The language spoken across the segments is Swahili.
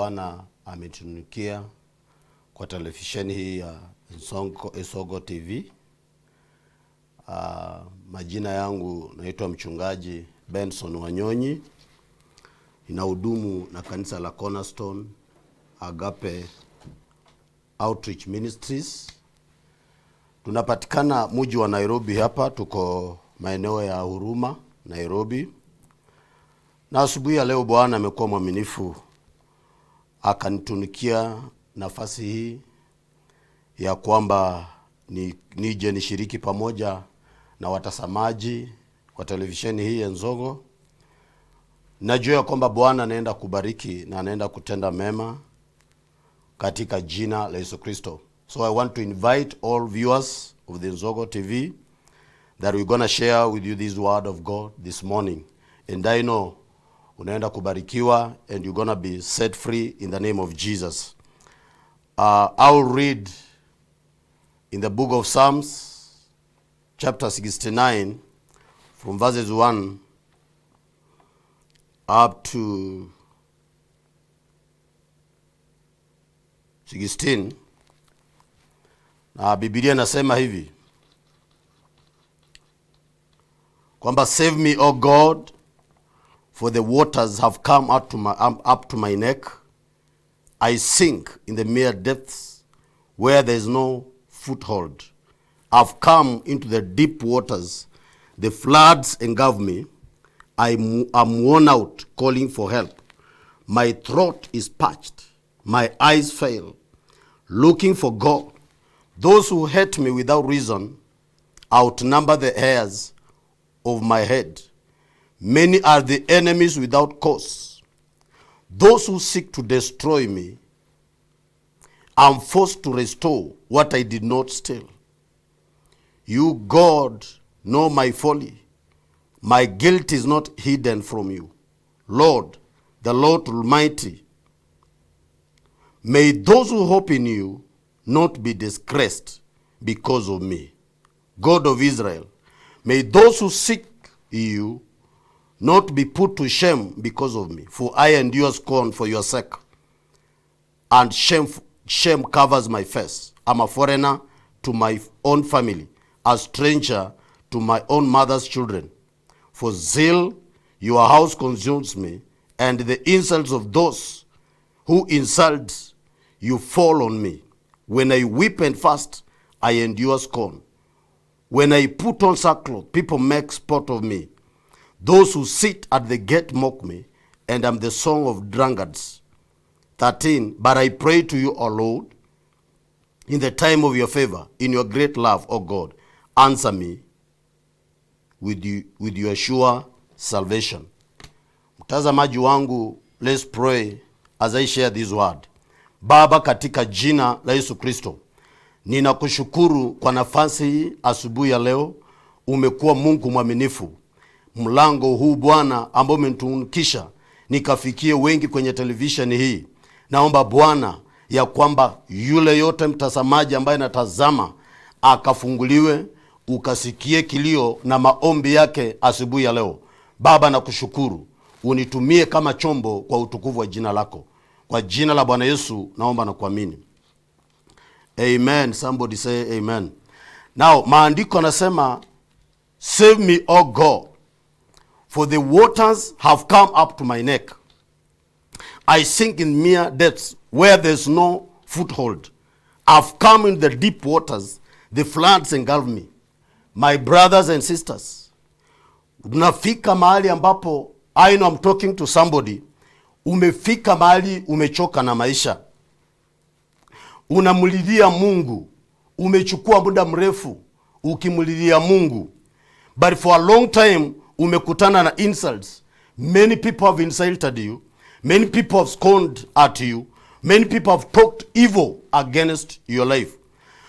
Bwana ametunukia kwa televisheni hii ya Ensogo TV. Majina yangu naitwa Mchungaji Benson Wanyonyi. Ninahudumu na kanisa la Cornerstone Agape Outreach Ministries. Tunapatikana mji wa Nairobi hapa, tuko maeneo ya Huruma, Nairobi. Na asubuhi ya leo Bwana amekuwa mwaminifu akanitunukia nafasi hii ya kwamba nije nishiriki pamoja na watazamaji wa televisheni hii ya Ensogo. Najua ya kwamba Bwana anaenda kubariki na anaenda kutenda mema katika jina la Yesu Kristo. So I want to invite all viewers of the Ensogo TV that we're going to share with you this word of God this morning. And I know unaenda kubarikiwa and you're going to be set free in the name of Jesus. I'll read in the book of Psalms, chapter 69, from verses 1 up to 16. Na Biblia inasema hivi kwamba save me, O God, for the waters have come up to my neck. I sink in the mere depths where there is no foothold. I've come into the deep waters. The floods engulf me. I am worn out, calling for help. My throat is parched. My eyes fail, looking for God. Those who hate me without reason outnumber the hairs of my head. Many are the enemies without cause. Those who seek to destroy me, I'm forced to restore what I did not steal. You, God, know my folly. My guilt is not hidden from you. Lord, the Lord Almighty, may those who hope in you not be disgraced because of me. God of Israel, may those who seek you not be put to shame because of me. For I endure scorn for your sake, and shame covers my face. I'm a foreigner to my own family, a stranger to my own mother's children. For zeal, your house consumes me, and the insults of those who insult you fall on me. When I weep and fast, I endure scorn. When I put on sackcloth, people make sport of me. Those who sit at the gate mock me, and am the song of drunkards. 13, but I pray to you, O Lord, in the time of your favor, in your great love, O God, answer me with your sure salvation. Mtazamaji wangu, let's pray as I share this word. Baba, katika jina la Yesu Kristo, ninakushukuru kwa nafasi hii asubuhi ya leo. Umekuwa Mungu mwaminifu. Mlango huu Bwana ambao umenitunikisha nikafikie wengi kwenye televisheni hii. Naomba Bwana ya kwamba yule yote mtazamaji ambaye anatazama akafunguliwe, ukasikie kilio na maombi yake asubuhi ya leo. Baba, nakushukuru, unitumie kama chombo kwa utukufu wa jina lako. Kwa jina la Bwana Yesu naomba na kuamini. Amen. Somebody say amen. Now, maandiko yanasema, save me, O God, for the waters have come up to my neck. I sink in mere depths where there's no foothold. I've come in the deep waters. The floods engulf me. My brothers and sisters, unafika mahali ambapo, I know I'm talking to somebody, umefika mahali umechoka na maisha. Unamlilia Mungu. Umechukua muda mrefu ukimlilia Mungu. But for a long time umekutana na insults. Many people have insulted you. Many people have scorned at you. Many people have talked evil against your life.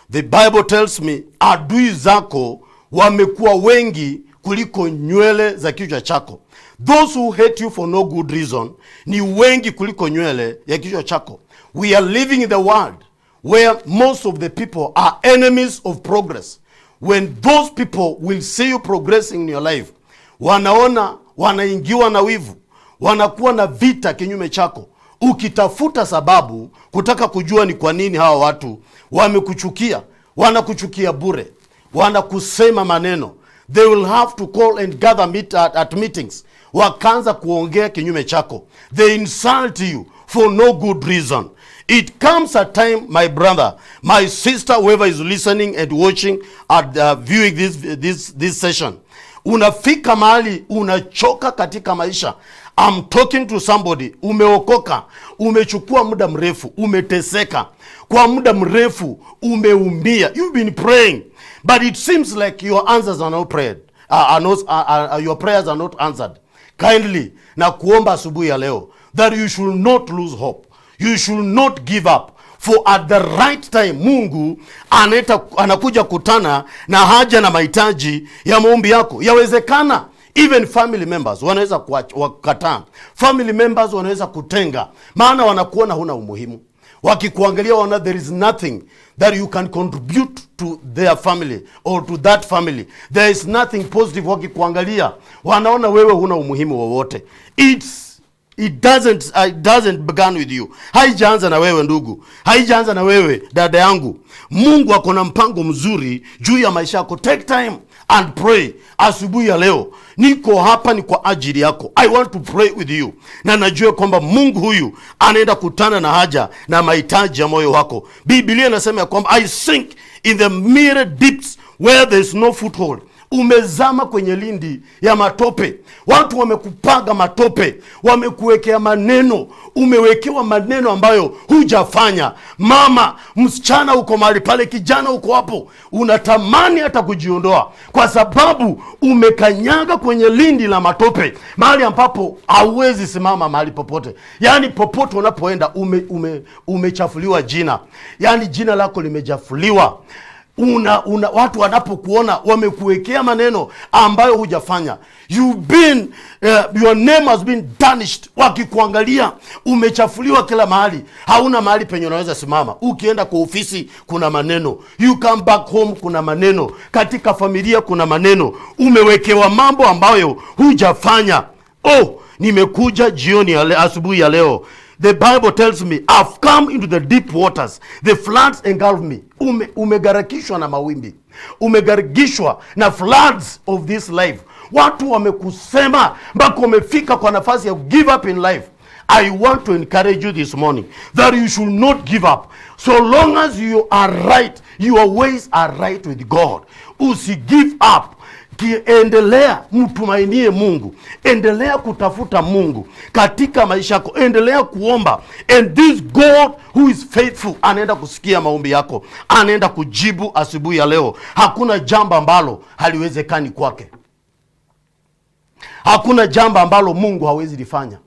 The Bible tells me adui zako wamekuwa wengi kuliko nywele za kichwa chako. Those who hate you for no good reason ni wengi kuliko nywele ya kichwa chako. We are living in the world where most of the people are enemies of progress. When those people will see you progressing in your life, wanaona, wanaingiwa na wivu, wanakuwa na vita kinyume chako. Ukitafuta sababu kutaka kujua ni kwa nini hawa watu wamekuchukia, wanakuchukia bure, wanakusema maneno. They will have to call and gather at meetings, wakaanza kuongea kinyume chako. They insult you for no good reason. It comes a time, my brother, my sister, whoever is listening and watching at viewing this session, unafika mahali unachoka katika maisha. I'm talking to somebody. Umeokoka, umechukua muda mrefu, umeteseka kwa muda mrefu, umeumia. You've been praying, but it seems like your answers are not prayed are not, your prayers are not answered. Kindly, nakuomba asubuhi ya leo that you should not lose hope, you should not give up, for at the right time Mungu anakuja kutana na haja na mahitaji ya maombi yako. Yawezekana even family members wanaweza kukataa, family members wanaweza kutenga, maana wanakuona huna umuhimu. Wakikuangalia wana there is nothing that you can contribute to their family or to that family. There is nothing positive. Wakikuangalia wanaona wewe huna umuhimu wowote. It doesn't began with you. Haijaanza na wewe ndugu, haijaanza na wewe dada yangu. Mungu ako na mpango mzuri juu ya maisha yako. Take time and pray. Asubuhi ya leo niko hapa ni kwa ajili yako. I want to pray with you, na najua kwamba Mungu huyu anaenda kutana na haja na mahitaji ya moyo wako. Biblia inasema ya kwamba, "I sink in the miry depths where there is no foothold." Umezama kwenye lindi ya matope, watu wamekupaka matope, wamekuwekea maneno, umewekewa maneno ambayo hujafanya. Mama, msichana uko mahali pale, kijana uko hapo, unatamani hata kujiondoa kwa sababu umekanyaga kwenye lindi la matope, mahali ambapo hauwezi simama mahali popote. Yaani popote unapoenda umechafuliwa jina, yaani jina lako limechafuliwa. Una, una watu wanapokuona wamekuwekea maneno ambayo hujafanya. You've been uh, your name has been tarnished. Wakikuangalia umechafuliwa kila mahali, hauna mahali penye unaweza simama. Ukienda kwa ofisi kuna maneno, you come back home kuna maneno, katika familia kuna maneno, umewekewa mambo ambayo hujafanya. Oh, nimekuja jioni ya asubuhi ya leo. The Bible tells me, "I've come into the deep waters. The floods engulf me." Umegarakishwa na mawimbi, umegarikishwa na floods of this life. Watu wamekusema mpaka umefika kwa nafasi ya give up in life. I want to encourage you this morning that you should not give up. So long as you are right, your ways are right with God, usi give up. Endelea mtumainie Mungu, endelea kutafuta Mungu katika maisha yako, endelea kuomba, and this God who is faithful anaenda kusikia maombi yako, anaenda kujibu asubuhi ya leo. Hakuna jambo ambalo haliwezekani kwake, hakuna jambo ambalo Mungu hawezi lifanya.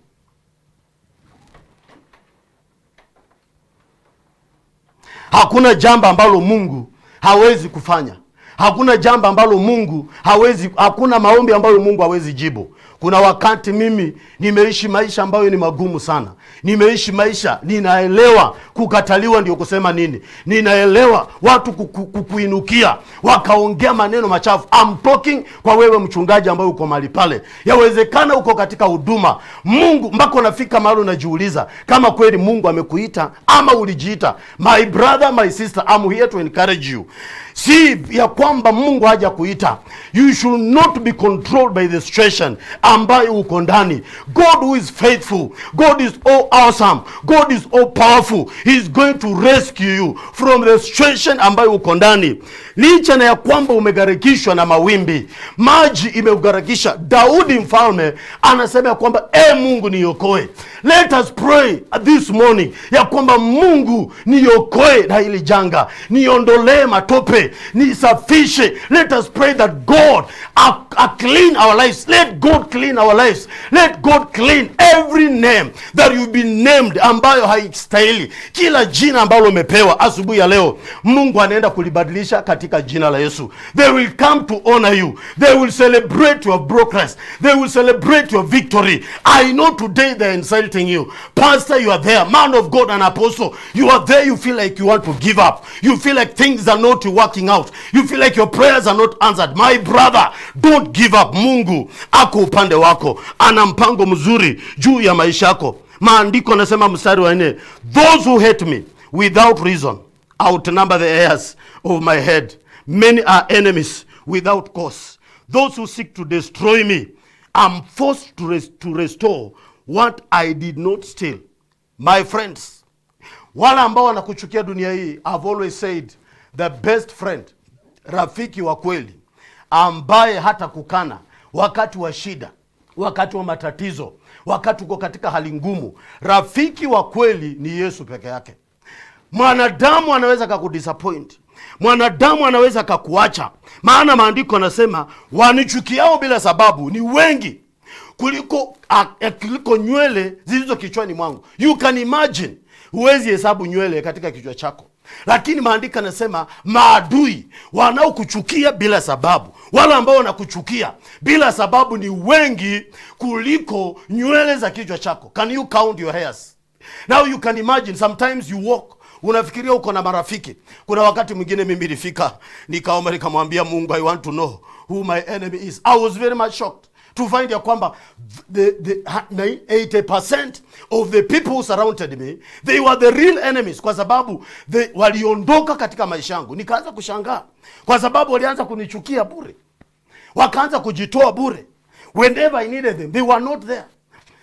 Hakuna jambo ambalo Mungu hawezi kufanya. Hakuna jambo ambalo Mungu hawezi, hakuna maombi ambayo Mungu hawezi jibu. Kuna wakati mimi nimeishi maisha ambayo ni magumu sana. Nimeishi maisha, ninaelewa kukataliwa ndio kusema nini. Ninaelewa watu kukuinukia wakaongea maneno machafu. I'm talking kwa wewe mchungaji ambaye uko mahali pale. Yawezekana uko katika huduma. Mungu mpaka unafika mahali unajiuliza kama kweli Mungu amekuita ama ulijiita. My brother, my sister, I'm here to encourage you. Si ya kwamba Mungu haja kuita. You should not be controlled by the situation ambayo uko ndani. God who is faithful, God is all awesome, God is all powerful. He is going to rescue you from the situation ambayo uko ndani. Licha na ya kwamba umegarikishwa na mawimbi, maji imeugarikisha. Daudi mfalme anasema ya kwamba, "E Mungu, niokoe." Let us pray this morning ya kwamba Mungu, niokoe na hili janga, niondolee matope, nisafishe. Let us pray that God a clean our lives. Let God clean our lives. Let God clean every name that you've been named ambayo haistahili. Kila jina ambalo umepewa asubuhi ya leo, Mungu anaenda kulibadilisha katika jina la Yesu. They will come to honor you. They will celebrate your progress. They will celebrate your victory. I know today they're insulting you. Pastor, you are there. Man of God and apostle, you are there. You feel like you want to give up. You feel like things are not working out. You feel like your prayers are not answered. My brother, don't give up. Mungu ako upande wako, ana mpango mzuri juu ya maisha yako. Maandiko anasema mstari wa 4, those who hate me without reason outnumber the hairs of my head. Many are enemies without cause. Those who seek to destroy me, I'm forced to restore what I did not steal. My friends, wale ambao wanakuchukia dunia hii, I've always said the best friend, rafiki wa kweli ambaye hata kukana wakati wa shida, wakati wa matatizo, wakati uko katika hali ngumu, rafiki wa kweli ni Yesu peke yake. Mwanadamu anaweza kakudisappoint, mwanadamu anaweza kakuacha, maana maandiko anasema wanichukiao bila sababu ni wengi kuliko nywele zilizo kichwani mwangu. You can imagine, huwezi hesabu nywele katika kichwa chako, lakini maandiko anasema maadui wanaokuchukia bila sababu, wale ambao wanakuchukia bila sababu ni wengi kuliko nywele za kichwa chako. Can you count your hairs? Now you can imagine, sometimes you walk, unafikiria uko na marafiki. Kuna wakati mwingine mimi nilifika nikaomba, nikamwambia Mungu, I want to know who my enemy is. I was very much shocked to find ya kwamba the 80% of the people who surrounded me, they were the real enemies, kwa sababu waliondoka katika maisha yangu. Nikaanza kushangaa kwa sababu walianza kunichukia bure, wakaanza kujitoa bure. Whenever I needed them, they were not there.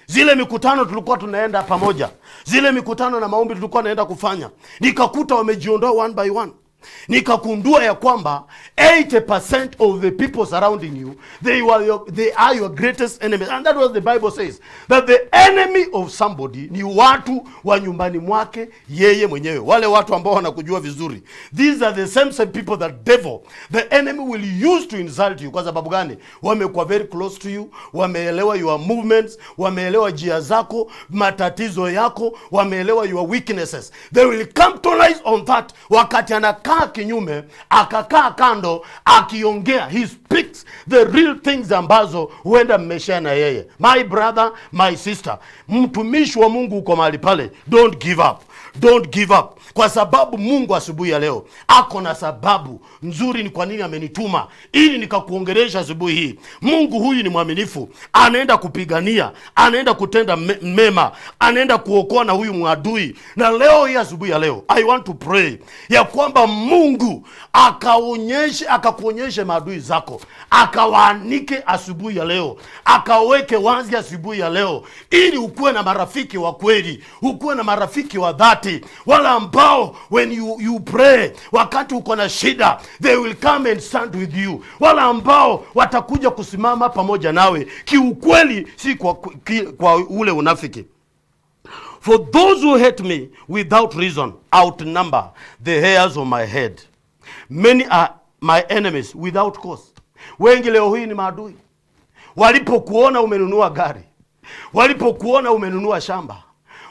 Zile mikutano tulikuwa tunaenda pamoja, zile mikutano na maombi tulikuwa tunaenda kufanya, nikakuta wamejiondoa one by one. Nikagundua ya kwamba 80% of the people surrounding you, they are your greatest enemies. And that was the Bible says, that the enemy of somebody ni watu wa nyumbani mwake yeye mwenyewe, wale watu ambao wanakujua vizuri. These are the same people that devil, the enemy, will use to insult you. Kwa sababu gani? Wamekuwa very close to you, wameelewa your movements, wameelewa njia zako, matatizo yako, wameelewa your weaknesses. They will capitalize on that. Wakati anakaa kinyume, akakaa kando, akiongea, he speaks the real things ambazo huenda mmeshare na yeye. My brother, my sister, mtumishi wa Mungu uko mahali pale, don't give up. Don't give up. Kwa sababu Mungu asubuhi ya leo ako na sababu nzuri ni kwa nini amenituma ili nikakuongelesha asubuhi hii. Mungu huyu ni mwaminifu, anaenda kupigania, anaenda kutenda mema, anaenda kuokoa na huyu mwadui. Na leo hii asubuhi ya leo I want to pray ya kwamba Mungu akakuonyeshe maadui zako, akawaanike asubuhi ya leo, akaweke wazi asubuhi ya leo, ili ukuwe na marafiki wa kweli, ukuwe na marafiki wa dhati, wala ambao when you pray, wakati uko na shida, they will come and stand with you, wala ambao watakuja kusimama pamoja nawe kiukweli, si kwa ule unafiki. For those who hate me without reason outnumber the hairs of my head. Many are my enemies without cause. Wengi leo hii ni maadui. Walipokuona umenunua gari, walipokuona umenunua shamba,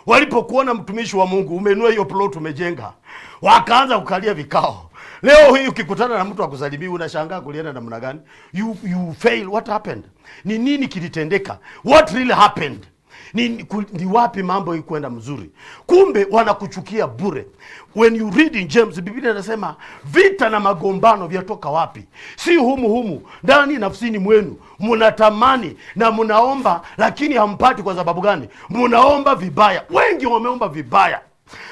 walipokuona mtumishi wa Mungu umenunua hiyo plot umejenga, wakaanza kukalia vikao. Leo hii ukikutana na mtu akusalimii unashangaa kulienda namna gani? You fail. What happened? Ni nini kilitendeka? What really happened? Ni wapi mambo ikwenda mzuri? Kumbe wanakuchukia bure. When you read in James, Biblia inasema vita na magombano vyatoka wapi? Si humu humu ndani nafsini mwenu. Mnatamani na mnaomba lakini hampati. Kwa sababu gani? Mnaomba vibaya. Wengi wameomba vibaya.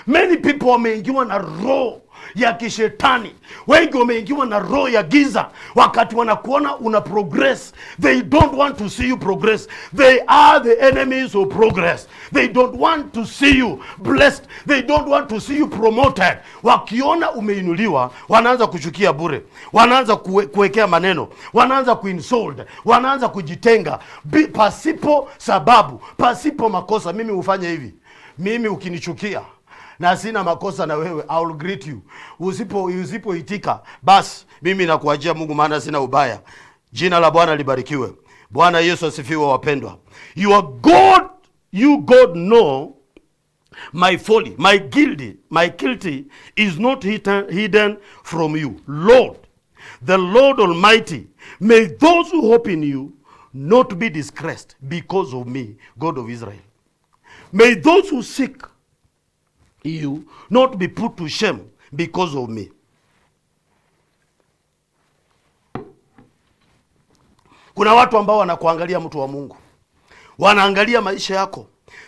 Many people wameingiwa na roho ya kishetani. Wengi wameingiwa na roho ya giza. Wakati wanakuona una progress, they don't want to see you progress. They are the enemies of progress. They don't want to see you blessed. They don't want to see you promoted. Wakiona umeinuliwa, wanaanza kuchukia bure, wanaanza kuwekea maneno, wanaanza kuinsult, wanaanza kujitenga pasipo sababu, pasipo makosa. Mimi hufanya hivi, mimi ukinichukia na sina makosa na wewe, I will greet you. Usipoitika, basi mimi nakuachia Mungu, maana sina ubaya. Jina la Bwana libarikiwe. Bwana Yesu asifiwe wapendwa. You are God, you God know my folly, my guilty is not hidden from you. Lord, the Lord Almighty, may those who hope in you not be disgraced because of me, God of Israel. May those who seek you not be put to shame because of me. Kuna watu ambao wanakuangalia mtu wa Mungu, wanaangalia maisha yako,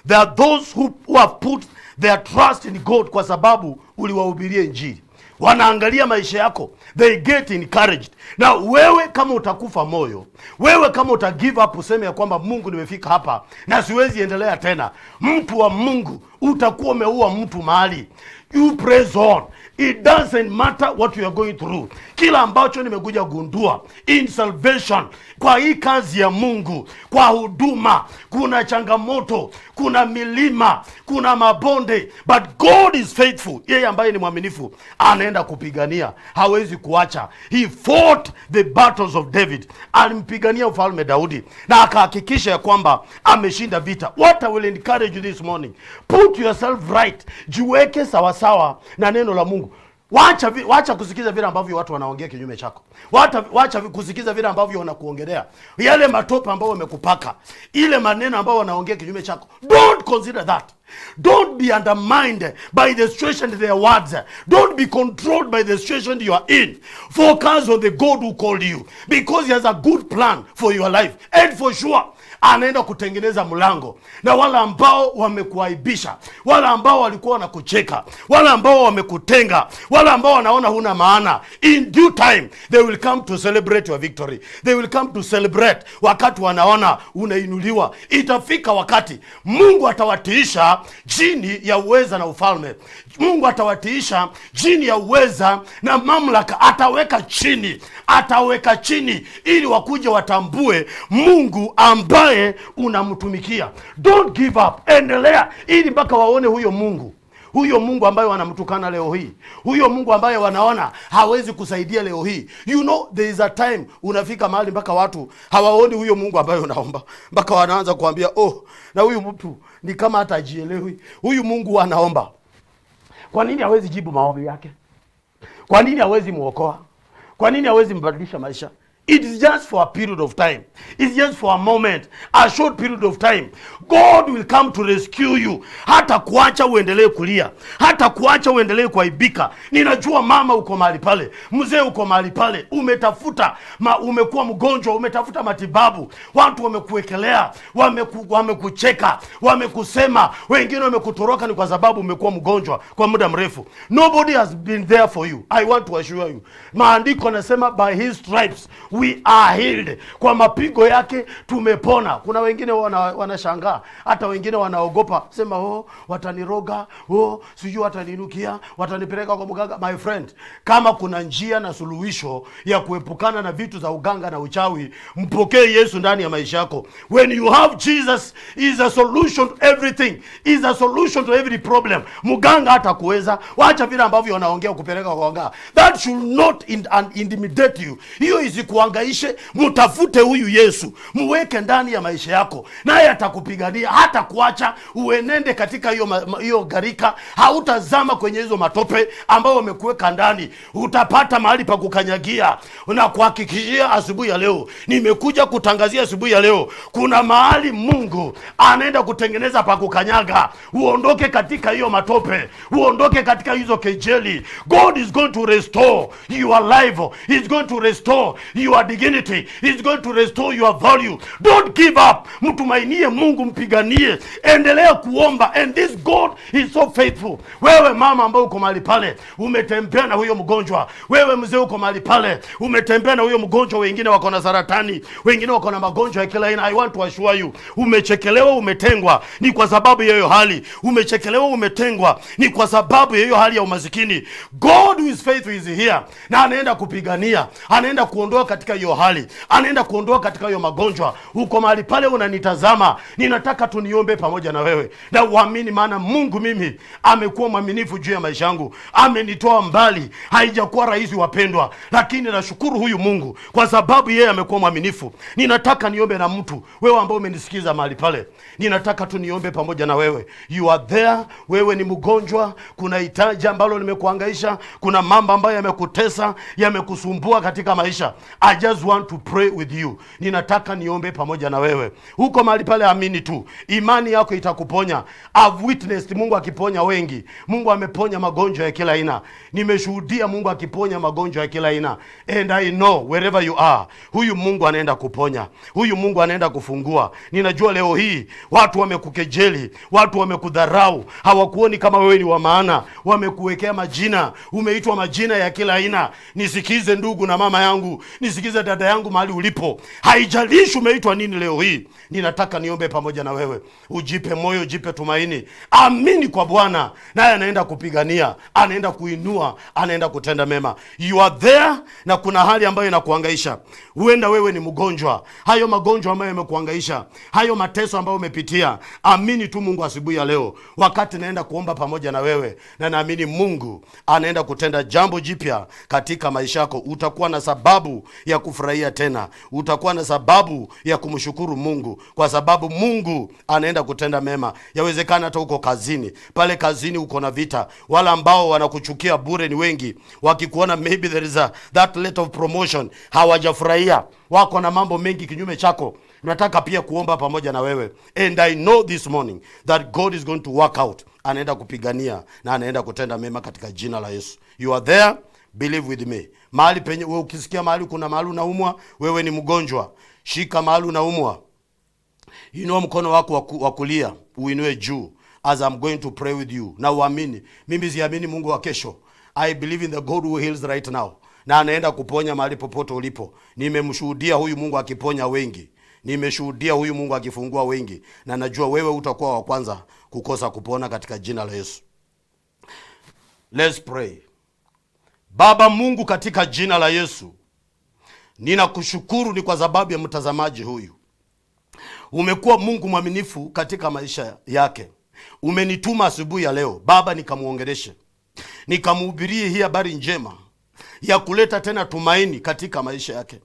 There are those who have put their trust in God kwa sababu uliwahubiria Injili. Wanaangalia maisha yako, they get encouraged. Na wewe kama utakufa moyo, wewe kama uta give up, useme ya kwamba Mungu, nimefika hapa na siwezi endelea tena, mtu wa Mungu, utakuwa umeua mtu mahali. You press on. It doesn't matter what you are going through. Kila ambacho nimekuja gundua in salvation, kwa hii kazi ya Mungu, kwa huduma, kuna changamoto, kuna milima, kuna mabonde, but God is faithful. Yeye ambaye ni mwaminifu anaenda kupigania, hawezi kuacha. He fought the battles of David. Alimpigania ufalme Daudi na akahakikisha ya kwamba ameshinda vita. What I will encourage you this morning, put yourself right, jiweke sawasawa na neno la Mungu. Wacha kusikiza vile ambavyo watu wanaongea kinyume chako. Wacha kusikiza vile ambavyo wanakuongelea, yale matope ambayo wamekupaka, ile maneno ambayo wanaongea kinyume chako. Don't consider that. Don't be undermined by the situation, their words. Don't be controlled by the situation you are in. Focus on the God who called you, because he has a good plan for your life. And for sure anaenda kutengeneza mlango. Na wale ambao wamekuaibisha, wale ambao walikuwa wanakucheka, wale ambao wamekutenga, wale ambao wanaona huna maana, in due time they will come to celebrate your victory. They will come to celebrate wakati wanaona unainuliwa. Itafika wakati Mungu atawatiisha chini ya uweza na ufalme. Mungu atawatiisha chini ya uweza na mamlaka, ataweka chini, ataweka chini ili wakuje watambue Mungu ambaye unamtumikia. Don't give up, endelea ili mpaka waone huyo Mungu. Huyo Mungu ambaye wanamtukana leo hii, huyo Mungu ambaye wanaona hawezi kusaidia leo hii. You know there is a time unafika mahali mpaka watu hawaoni huyo Mungu ambaye unaomba, mpaka wanaanza kuambia, oh, na huyu mtu ni kama hata hajielewi. Huyu Mungu anaomba, kwa nini hawezi jibu maombi yake? Kwa nini hawezi muokoa? Kwa nini hawezi mbadilisha maisha? It is just for a period of time. It's just for a moment, a short period of time. God will come to rescue you. Hata kuacha uendelee kulia, hata kuacha uendelee kuaibika. Ninajua mama uko mahali pale, mzee uko mahali pale, umetafuta umekuwa mgonjwa, umetafuta matibabu, watu wamekuwekelea, wamekucheka, wamekusema, wengine wamekutoroka ni kwa sababu umekuwa mgonjwa kwa muda mrefu. Nobody has been there for you. I want to assure you. Maandiko yanasema by his stripes we are healed. Kwa mapigo yake tumepona. Kuna wengine wanashangaa, hata wengine wanaogopa, sema oh, wataniroga, oh, sijui wataninukia, watanipeleka kwa mganga. My friend, kama kuna njia na suluhisho ya kuepukana na vitu za uganga na uchawi, mpokee Yesu ndani ya maisha yako. When you have Jesus, is a solution to everything, is a solution to every problem. Mganga hata kuweza, wacha vile ambavyo wanaongea kupeleka kwa waganga. That should not intimidate you. Hiyo isikuhangaishe. Mtafute huyu Yesu, muweke ndani ya maisha yako, naye atakupigania, hata kuacha uenende katika hiyo gharika. Hautazama kwenye hizo matope ambao wamekuweka ndani, utapata mahali pa kukanyagia. Na kuhakikishia asubuhi ya leo, nimekuja kutangazia asubuhi ya leo, kuna mahali Mungu anaenda kutengeneza pa kukanyaga. Uondoke katika hiyo matope, uondoke katika hizo kejeli. God is going to restore your life. He's going to restore your dignity. He's going to restore your value. Don't give up. Mtumainie Mungu, mpiganie, endelea kuomba, and this God is so faithful. Wewe mama ambaye uko mahali pale, umetembea na huyo mgonjwa. Wewe mzee uko mahali pale, umetembea na huyo mgonjwa. Wengine wako na saratani, wengine wako na magonjwa ya kila aina. I want to assure you, umechekelewa, umetengwa, ni kwa sababu ya hiyo hali. Umechekelewa, umetengwa, ni kwa sababu ya hiyo hali ya umasikini. God who is faithful is here, na anaenda kupigania, anaenda kuondoa katika hiyo hali, anaenda kuondoa katika hiyo magonjwa. Uko mahali pale unanitazama, ninataka tuniombe pamoja na wewe na uamini, maana Mungu mimi amekuwa mwaminifu juu ya maisha yangu, amenitoa mbali. Haijakuwa rahisi wapendwa, lakini nashukuru huyu Mungu kwa sababu yeye amekuwa mwaminifu. Ninataka niombe na mtu, wewe ambao umenisikiza mahali pale, ninataka tu niombe pamoja na wewe. You are there, wewe ni mgonjwa, kuna hitaji ambalo limekuhangaisha, kuna mambo ambayo yamekutesa, yamekusumbua katika maisha. I I just want to pray with you. Ninataka niombe pamoja na wewe. Huko mahali pale, amini tu, imani yako itakuponya. I've witnessed Mungu akiponya wengi. Mungu ameponya magonjwa ya kila aina. Nimeshuhudia Mungu akiponya magonjwa ya kila aina. And I know wherever you are, huyu Mungu anaenda kuponya, huyu Mungu anaenda kufungua. Ninajua leo hii watu wamekukejeli, watu wamekudharau, hawakuoni kama wewe ni wa maana, wamekuwekea majina, umeitwa majina ya kila aina. Nisikize ndugu na mama yangu, nisikize dada yangu mahali ulipo, haijalishi umeitwa nini leo hii, ninataka niombe pamoja na wewe. Ujipe moyo, ujipe tumaini, amini kwa Bwana, naye anaenda kupigania, anaenda kuinua, anaenda kutenda mema. You are there, na kuna hali ambayo inakuhangaisha. Huenda wewe ni mgonjwa, hayo magonjwa ambayo yamekuhangaisha, hayo mateso ambayo umepitia, amini tu Mungu asubuhi ya leo, wakati naenda kuomba pamoja na wewe, na naamini Mungu anaenda kutenda jambo jipya katika maisha yako. Utakuwa na sababu ya kufurahia tena, utakuwa na sababu ya kumshukuru Mungu, kwa sababu Mungu anaenda kutenda mema. Yawezekana hata uko kazini, pale kazini uko na vita, wale ambao wanakuchukia bure ni wengi, wakikuona maybe there is that letter of promotion hawajafurahia, wako na mambo mengi kinyume chako. Nataka pia kuomba pamoja na wewe, and I know this morning that God is going to work out, anaenda kupigania na anaenda kutenda mema katika jina la Yesu. You are there, believe with me. Mahali penye wewe ukisikia mahali kuna mahali unaumwa, wewe ni mgonjwa, shika mahali unaumwa, inua mkono wako wa kulia uinue juu as I'm going to pray with you, na uamini. Mimi siamini Mungu wa kesho, I believe in the God who heals right now, na anaenda kuponya mahali popote ulipo. Nimemshuhudia huyu Mungu akiponya wengi, nimeshuhudia huyu Mungu akifungua wengi, na najua wewe utakuwa wa kwanza kukosa kupona katika jina la Yesu. Let's pray. Baba Mungu, katika jina la Yesu, ninakushukuru ni kwa sababu ya mtazamaji huyu. Umekuwa Mungu mwaminifu katika maisha yake. Umenituma asubuhi ya leo Baba, nikamuongeleshe, nikamhubirie hii habari njema ya kuleta tena tumaini katika maisha yake.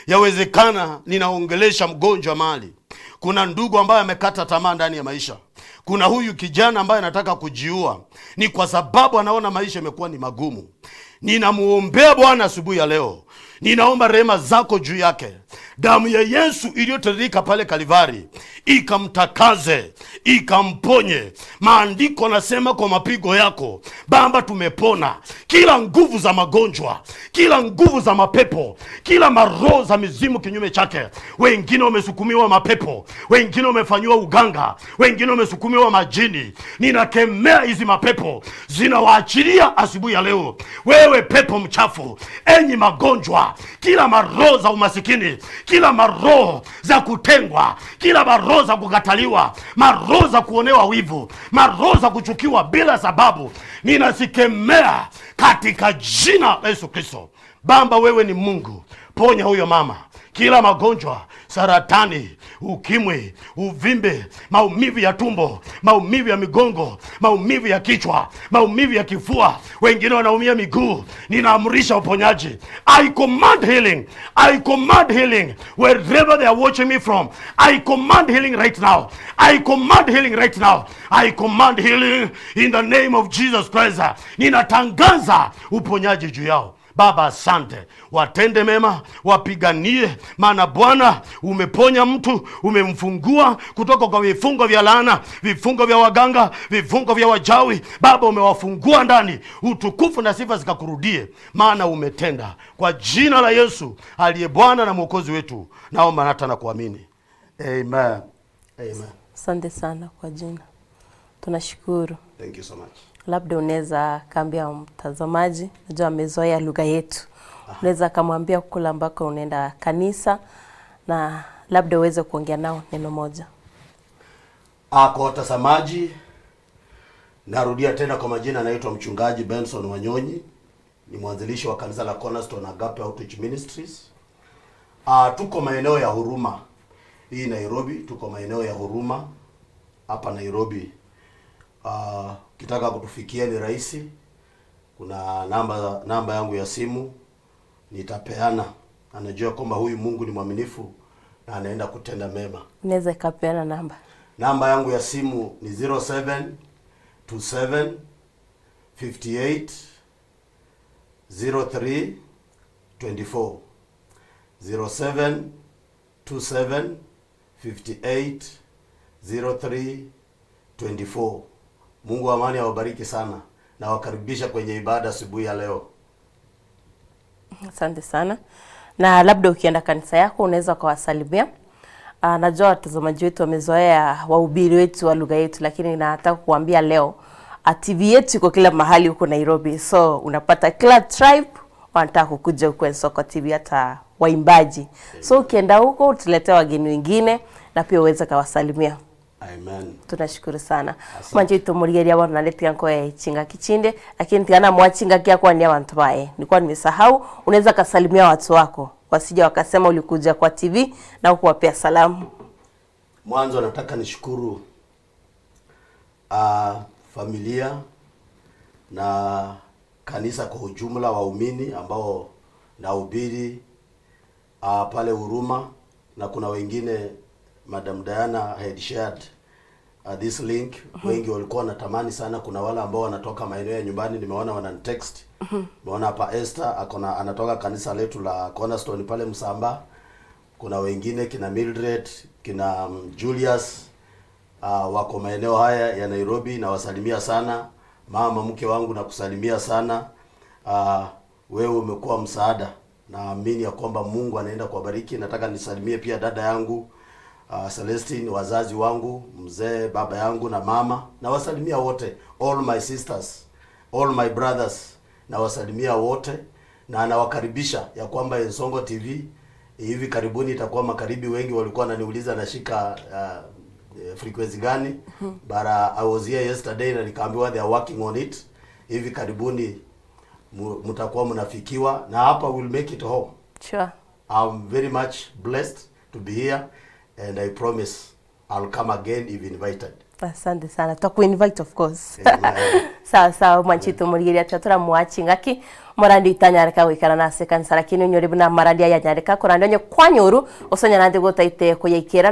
Yawezekana ninaongelesha mgonjwa mahali, kuna ndugu ambaye amekata tamaa ndani ya maisha, kuna huyu kijana ambaye anataka kujiua, ni kwa sababu anaona maisha yamekuwa ni magumu. Ninamuombea Bwana asubuhi ya leo, ninaomba rehema zako juu yake, damu ya Yesu iliyotiririka pale Kalivari ikamtakaze, ikamponye. Maandiko nasema kwa mapigo yako Baba tumepona. Kila nguvu za magonjwa, kila nguvu za mapepo, kila maroho za mizimu kinyume chake. Wengine wamesukumiwa mapepo, wengine wamefanyiwa uganga, wengine wamesukumiwa majini. Ninakemea hizi mapepo, zinawaachilia asubuhi ya leo. Wewe pepo mchafu, enyi magonjwa, kila maroho za umasikini, kila maroho za kutengwa, kila maroho za kukataliwa, maroho za kuonewa wivu, maroho za kuchukiwa bila sababu, ninazikemea katika jina la Yesu Kristo. Baba, wewe ni Mungu, ponya huyo mama kila magonjwa, saratani, ukimwi, uvimbe, maumivu ya tumbo, maumivu ya migongo, maumivu ya kichwa, maumivu ya kifua, wengine wanaumia miguu. Ninaamrisha uponyaji. I command healing. I command healing wherever they are watching me from. I command healing right now. I command healing right now. I command healing in the name of Jesus Christ. Ninatangaza uponyaji juu yao. Baba, asante, watende mema, wapiganie, maana Bwana umeponya mtu, umemfungua kutoka kwa vifungo vya laana, vifungo vya waganga, vifungo vya wachawi. Baba, umewafungua ndani, utukufu na sifa zikakurudie, maana umetenda. Kwa jina la Yesu aliye Bwana na Mwokozi wetu, naomba hata na kuamini. Amen. Amen. Asante sana kwa jina, tunashukuru. Thank you so much. Labda unaweza kaambia mtazamaji, najua amezoea lugha yetu, unaweza kamwambia kule ambako unaenda kanisa, na labda uweze kuongea nao neno moja. Kwa watazamaji, narudia tena kwa majina, naitwa Mchungaji Benson Wanyonyi, ni mwanzilishi wa kanisa la Cornerstone Agape Outreach Ministries. Tuko maeneo ya Huruma hii Nairobi, tuko maeneo ya Huruma hapa Nairobi. Ukitaka kutufikia ni rahisi, kuna namba yangu ya simu nitapeana. Anajua kwamba huyu Mungu ni mwaminifu na anaenda kutenda mema. Unaweza kapeana namba? Namba yangu ya simu ni 0727 58 03 24. 0727 58 03 24. Mungu wa amani awabariki sana na wakaribisha kwenye ibada asubuhi ya leo. Asante sana. Na labda ukienda kanisa yako unaweza ukawasalimia. Najua watazamaji wetu wamezoea wahubiri wetu wa lugha yetu, lakini nataka kuambia leo TV yetu iko kila mahali huko Nairobi, so unapata kila tribe wanataka kukuja huko Ensoko TV, hata waimbaji. So ukienda huko utuletee wageni wengine na pia uweze kawasalimia. Amen. Tunashukuru sana manje itomorigeria abantu naletika nkoe chinga kichinde, lakini tigana mwachinga kia kwa ni abantu bae nilikuwa nimesahau. Unaweza kasalimia watu wako wasija wakasema ulikuja kwa TV na kuwapea salamu. Mwanzo nataka nishukuru familia na kanisa kwa ujumla, waumini ambao nahubiri pale Huruma, na kuna wengine Madam Diana had shared this link. Wengi walikuwa wanatamani sana. Kuna wale ambao wanatoka maeneo ya nyumbani, nimeona wananitext. Nimeona hapa Esther akona anatoka kanisa letu la Cornerstone pale Msamba. Kuna wengine kina Mildred, kina Julius wako maeneo haya ya Nairobi, nawasalimia sana. Mama mke wangu nakusalimia sana. Wewe umekuwa msaada, naamini ya kwamba Mungu anaenda kuwabariki. Nataka nisalimie pia dada yangu Celestine, wazazi wangu, mzee baba yangu na mama, nawasalimia wote, all my sisters, all my brothers, nawasalimia wote na nawakaribisha ya kwamba Ensongo TV hivi karibuni itakuwa magharibi. Wengi walikuwa wananiuliza nashika frequency gani, but I was here yesterday na nikaambiwa they are working on it. Hivi karibuni mtakuwa mnafikiwa na hapa, we'll make it home. I'm very much blessed to be here and I promise I'll come again if invited. Asante sana, tutakuinvite of course. Amen. Sawa sawa mwanchitu murigeria tura mwachingaki morandi itanyareka gwikara nase kanisa, lakini unyori buna marandi ayanyareka kurandi onye kwanyuru usonyarandi gotaite kuyaikera.